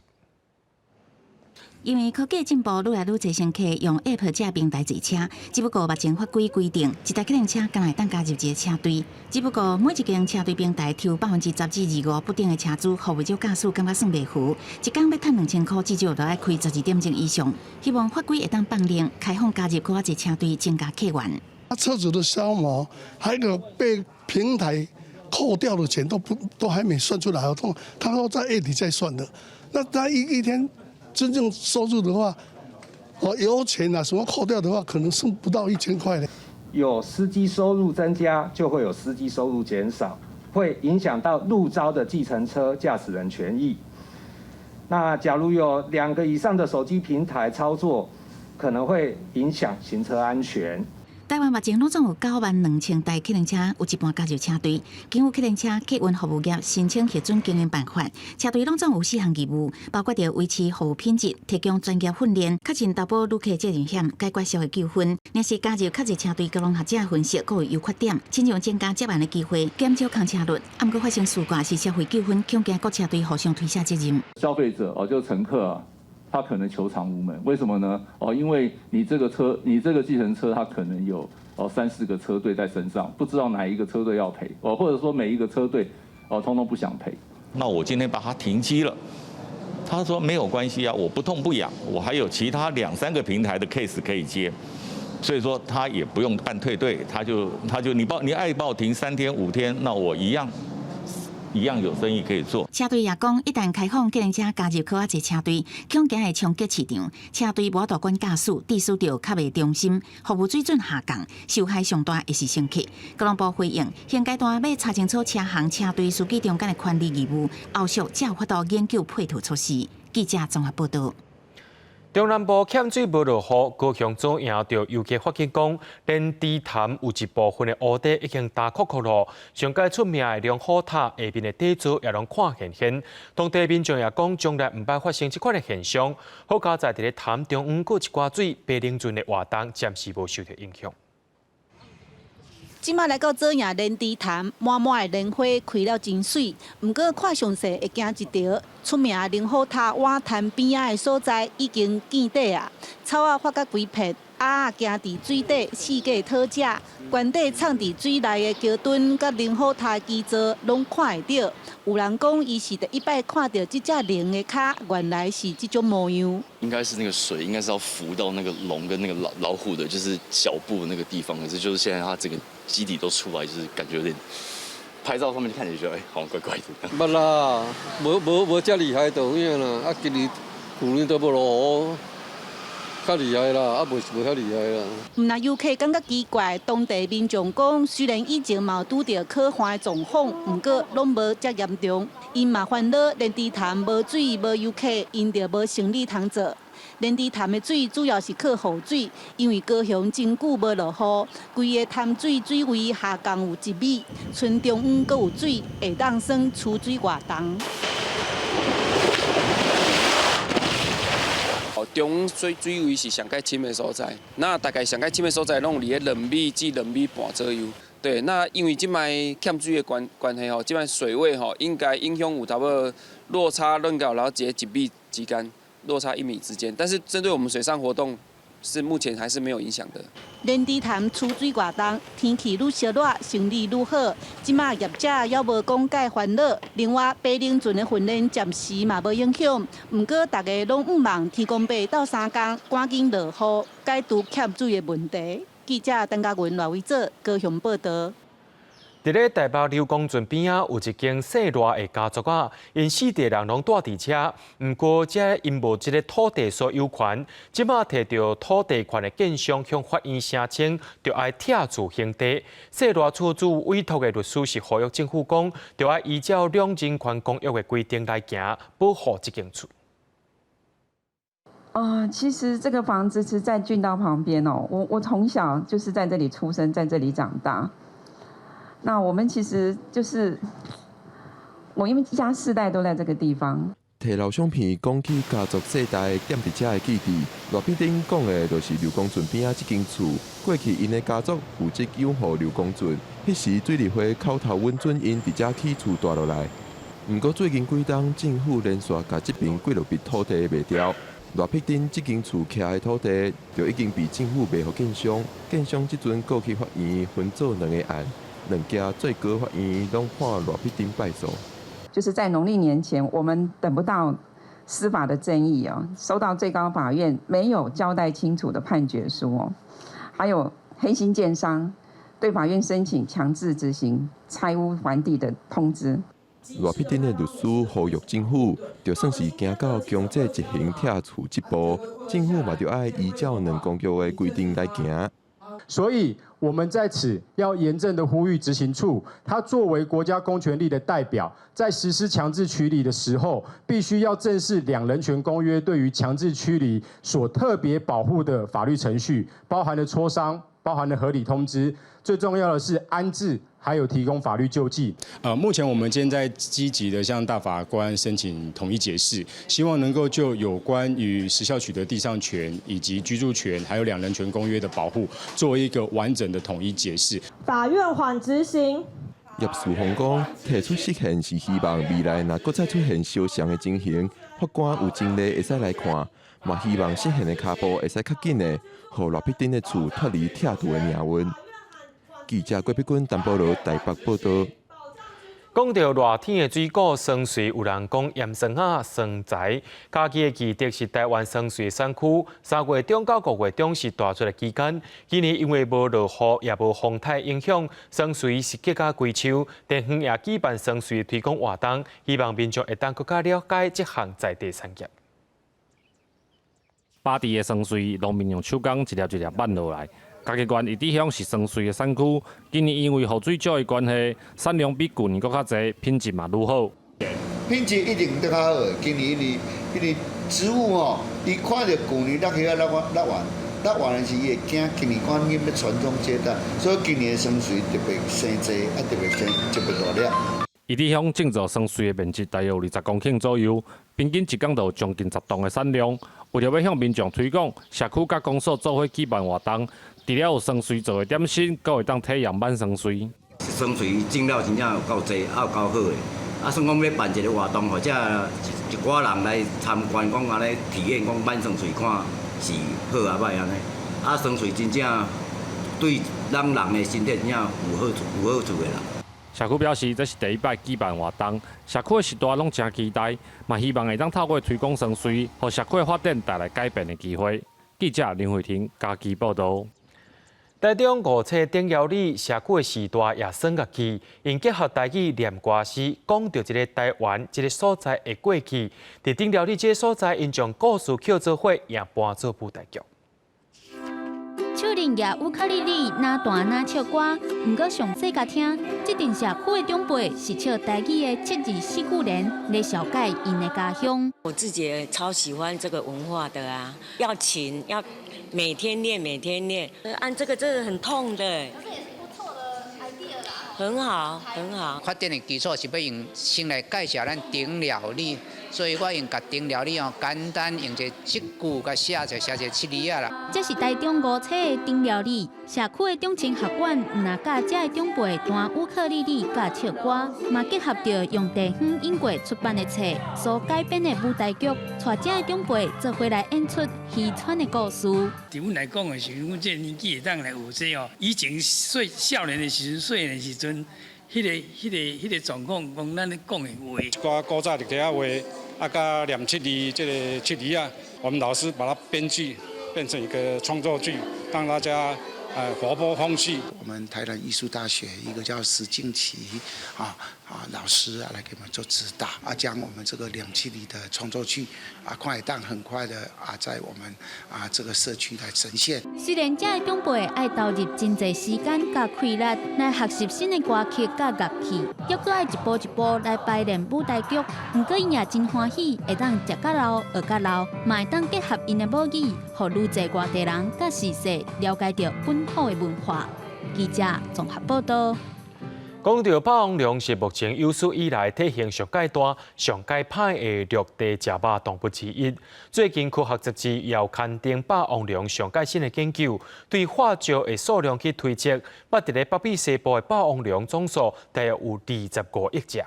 因為科技進步，愈來愈濟乘客用 App 這平台坐車。只不過目前法規規定，一台計程車干焦會當加入一个車隊。只不過每一間車隊平台抽10%至25%不等的車資，予袂少駕駛感覺算袂符。一工欲趁2000箍，至少都愛開12點鐘以上。希望法規會當放任開放加入閣較濟車隊，增加客源。車主的消磨，還有被平台扣掉的錢都不都還沒算出來，他說在月底再算的。那他一天真正收入的話，哦，油錢啊什麼扣掉的話，可能剩不到1000塊咧。有司機收入增加，就會有司機收入減少，會影響到路招的計程車駕駛人權益。那假如有兩個以上的手機平台操作，可能會影響行車安全。台灣目前攏總有9萬2千台計程車，有一半加入車隊。根據計程車客運服務業申請核准經營辦法，車隊攏總有四項義務，包括著維持服務品質、提供專業訓練、確認投保旅客責任險、解決消費糾紛。若是加入較濟車隊，交通學者分析各有優缺點，親像增加接案的機會，減少空車率。啊，毋過發生事故是消費糾紛，恐驚各車隊互相推卸責任。消費者哦，就乘客啊。他可能求償無門，為什麼呢？哦，因為你這個車，你這個計程車，他可能有哦三四個車隊在身上，不知道哪一個車隊要賠，哦，或者說每一個車隊哦，通通不想賠。那我今天把它停機了，他說沒有關係啊，我不痛不癢，我還有其他兩三個平台的 case 可以接，所以說他也不用辦退隊，他就你愛幫我停3天5天，那我一樣。一樣有生意可以做。車隊也講，一旦開放計程車加入閣較濟車隊，恐驚會衝擊市場。車隊無法度管駕駛，致使著較袂忠心，服務水準下降，受害上大的是乘客。交通部回應，現階段欲查清楚車行車隊司機中間的權利義務，後續才有法度研究配套措施。記者綜合報道。中南部欠水無落雨，高雄左營著遊客發現講，蓮池潭有一部分的湖底已經焦涸涸囉。上蓋出名的龍虎塔下面的底座也攏看現現。當地民眾也講，從來毋捌發生這款的現象。好佳哉佇咧潭中央閣有一寡水白冷圳的活動，暫時無受著影響。這馬來到左營蓮池潭，滿滿的蓮花開了真媠。毋過看詳細會驚一跳，出名的龍虎塔倚潭邊仔的所在已經見底啊，草仔發甲規片，鴨仔行佇水底四界討食，懸底藏佇水內的橋墩佮龍虎塔基座攏看會著。有人講，伊是第一擺看著這隻龍的跤，原來是這種模樣。應該是那個水，應該是要浮到那個龍跟那個老虎的，就是腳部那個地方。可是就是現在它整個基底都出來，就是感覺有點拍照上面看起來覺得，哎，好像怪怪的。捌啦，無無無遮厲害就有影啦。啊，今年、舊年都無落雨，較厲害啦，啊，無是無遐厲害啦。毋但遊客感覺奇怪，當地民眾講，雖然以前嘛有拄著可旱的狀況，毋過攏無遮嚴重。𪜶嘛煩惱，蓮池潭無水無遊客，𪜶就無生意通做。蓮池潭的水主要是靠雨水，因為高雄真久無落雨，規个潭水水位下降有1米，村中央閣有水，會當算儲水活動。中央水位是上蓋深的所在，那大概上蓋深的所在攏佇咧2米至2米半左右。對，那因為這擺欠水的關係吼，這擺水位吼應該影響有差不多落差論到然後一米之間，落差1米之間。但是針對我們水上活動，是目前還是沒有影響的。蓮池潭儲水活動，天氣愈燒熱，生理愈好。這馬業者猶無講解煩惱。另外，白龍船的訓練暫時嘛無影響。毋過，大家攏向望天公伯鬥相共，趕緊落雨，解除欠水的問題。記者陳嘉文、賴偉哲高雄報導。佇咧台北劉公圳邊仔有一間姓賴的家族仔，𪜶四代人攏蹛佇遮，毋過這𪜶無這个土地所有權，這馬提著土地權的建商向法院聲稱，著愛拆除興地。姓賴厝主委託的律師是呼籲政府講，著愛依照兩人權公約的規定來行，保護這間厝。啊，其實這個房子是在郡道旁邊哦。我從小就是在這裡出生，在這裡長大。那我們其實就是我，因為一家四代都在這個地方。提老相片講起家族世代踮佇遮的記憶，賴碧珍講的就是劉公圳邊仔這間厝。過去𪜶的家族負責養護劉公圳，彼時水利會口頭允准𪜶佇遮起厝蹛落來。毋過最近幾冬，政府連續共這爿幾落筆土地賣掉。賴碧珍這間厝徛的土地，就已經被政府賣予建商，建商這陣告去法院，分做兩个案，兩家最高法院攏判賴碧珍敗訴。就是在農曆年前，我們等不到司法的正義哦，收到最高法院沒有交代清楚的判決書哦，還有黑心建商對法院申請強制執行拆屋還地的通知。賴碧珍的律師呼籲政府，就算是行到強制執行拆厝這步，政府嘛著愛依照兩公約的規定來行。所以，我們在此要嚴正的呼籲執行處，他作為國家公權力的代表，在實施強制驅離的時候，必須要正視兩人權公約對於強制驅離所特別保護的法律程序，包含了磋商，包含了合理通知，最重要的是安置，還有提供法律救濟。目前我們現在積極的向大法官申請統一解釋，希望能夠就有關於時效取得地上權以及居住權，還有兩人權公約的保護，做一個完整的統一解釋。法院緩執行。葉樹峰講，提出釋憲是希望未來若閣再出現相像的情形，法官有精力會使來看，嘛希望釋憲的跤步會使較緊的，予賴碧珍的厝脫離拆除的命運。記者郭碧君、陳保羅台北報導。講到熱天的水果酸蓑，有人講鹽酸仔酸臍。嘉義的義德是台灣酸蓑產區，3月中到5月中是大出的期間。今年因為無落雨，也無風颱影響，酸蓑是結甲規樹。地方也舉辦酸蓑推廣活動，希望民眾會當閣較了解這項在地產業。巴地的酸蓑，農民用手工一粒一粒挽落來。嘉義縣義德鄉是酸蓑的產區，今年因為雨水少的關係，產量比舊年閣較濟，品質嘛愈好。品質一定閣較好。今年因為植物吼，伊看著舊年落葉仔落落完，落完的時，伊會驚今年趕緊欲傳宗接代，所以今年的酸蓑特別生濟，啊特別生特別大粒。義德鄉種植酸蓑的面積大約有20公頃左右，平均一工就有將近10噸的產量。為著欲向民眾推廣，社區佮公所做伙舉辦活動，除了有酸蓑做的點心，閣會當體驗挽酸蓑。酸蓑種了真正有夠濟，也有夠好的。啊，算講欲辦一个活動，予遮一寡人來參觀，講按呢體驗，講挽酸蓑看是好抑䆀按呢。啊，酸蓑真正對咱人的身體真正有好處，有好處的啦。社區表示，這是第一擺舉辦活動，社區的序大攏誠期待，嘛希望會當透過推廣酸蓑，予社區的發展帶來改變的機會。記者林慧婷嘉義報導。台中五冊頂寮里社區的序大也耍樂器，𪜶結合台語念歌詩，講著一个台灣這个所在的過去。佇頂寮里這个所在，𪜶將故事抾做伙，也搬做舞台劇。手輪舉烏克麗麗，若彈若唱歌。毋過詳細共聽，這陣社區的長輩是笑台語的七字四句聯來紹介𪜶的家鄉。我自己也超喜歡這個文化的啊，要勤，要每天練，每天練。按這個真的很痛的。可是也是不錯的 idea 啦。很好，很好。發展的基礎是欲用先來介紹咱燈料理，所以我用共燈料理哦，簡單用一個這句共寫者寫一個七字仔啦。這是台中五彩的燈料理，社區的長青學館毋若教遮的長輩彈烏克麗麗佮唱歌，嘛結合著用地方印過出版的冊所改編的舞台劇，帶遮的長輩做伙來演出漁村的故事。對阮來講的時陣，阮這個年紀會當來學這哦。以前細少年的時陣，細漢的時陣，彼個狀況，講咱咧講的話。一寡古早立體仔畫，啊，佮念七字這個七字仔，我們老師把它編劇變成一個創作劇，讓大家活潑風趣。我們台南藝術大學一個叫石靜琪老師啊，來給我們做指導啊，將我們這個兩七里的創作劇啊，快但很快的啊，在我們啊這個社區來呈現。雖然遮的長輩愛投入真濟時間佮氣力來學習新的歌曲佮樂器，猶閣愛一步一步來排練舞台劇，毋過𪜶也真歡喜，會當食較老學較老，嘛會當結合𪜶的母語，予愈濟外地人佮時勢了解著本土的文化。記者綜合報道。講到霸王龍是目前有史以來體型上蓋大、上蓋歹的陸地食肉動物之一。最近科學雜誌也有刊登霸王龍上蓋新的研究，對化石的數量去推測，捌佇咧北美西部的霸王龍總數大約有25億隻。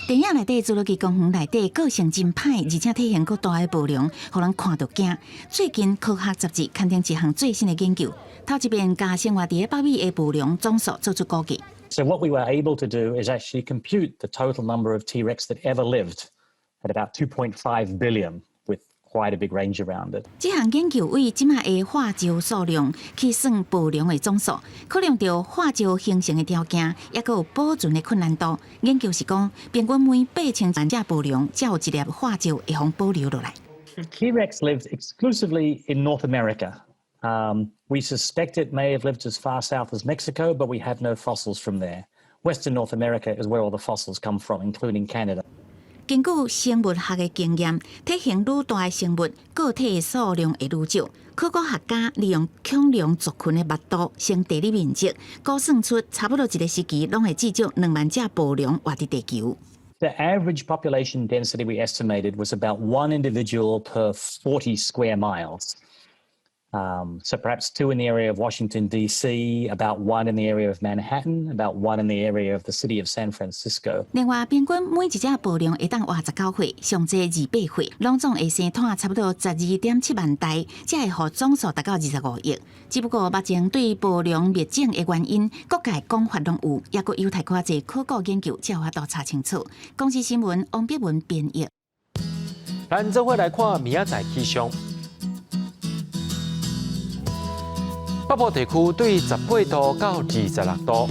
電影內底侏羅紀公園內底個性真歹，而且體型閣大的暴龍，予人看著驚。最近科學雜誌刊登一項最新的研究，頭一遍共生活佇咧北美的暴龍總數做出估計。 So what we were able to do is actually compute the total number of T-Rex that ever lived at about 2.5 billion, with quite a big range around it. 這項研究為這馬的化石數量去算暴龍的總數，考量著化石形成的條件，抑閣有保存的困難度。研究是講，平均每8000萬隻暴龍，才有一粒化石會予保留落來。 T-Rex lived exclusively in North America. We suspect it may have lived as far south as Mexico, but we have no fossils from there. Western North America is where all the fossils come from, including Canada. 根據生物學的經驗，體型愈大的生物，個體的數量會愈少。考古學家利用恐龍族群的密度乘地理面積，估算出差不多一個時期，攏會至少2萬隻暴龍活佇地球。 The average population density we estimated was about one individual per 40 square miles. So perhaps two in the area of Washington, D.C., about one in the area of Manhattan, about one in the area of the city of San Francisco. 另外，平均每一隻暴龍會當活19歲，上濟28歲，攏總會生湠差不多12.7萬代，才會予總數達到25億。只不過目前對暴龍滅種的原因，各界講法攏有，抑閣有待較濟考古研究才有法度查清楚。公視新聞王碧文編譯。咱做伙來看明仔載氣象。北部地區對18度到26度，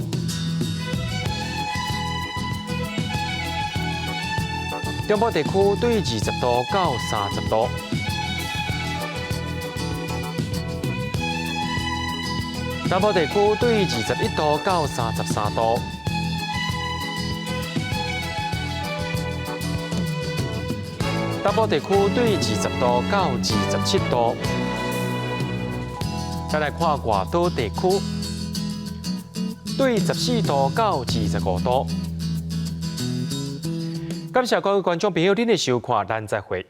中部地區對20度到30度，南部地區對21度到33度，東部地區對20度到27度。再來看外島地區，對14度到25度。感謝各位觀眾朋友您的收看，咱再會。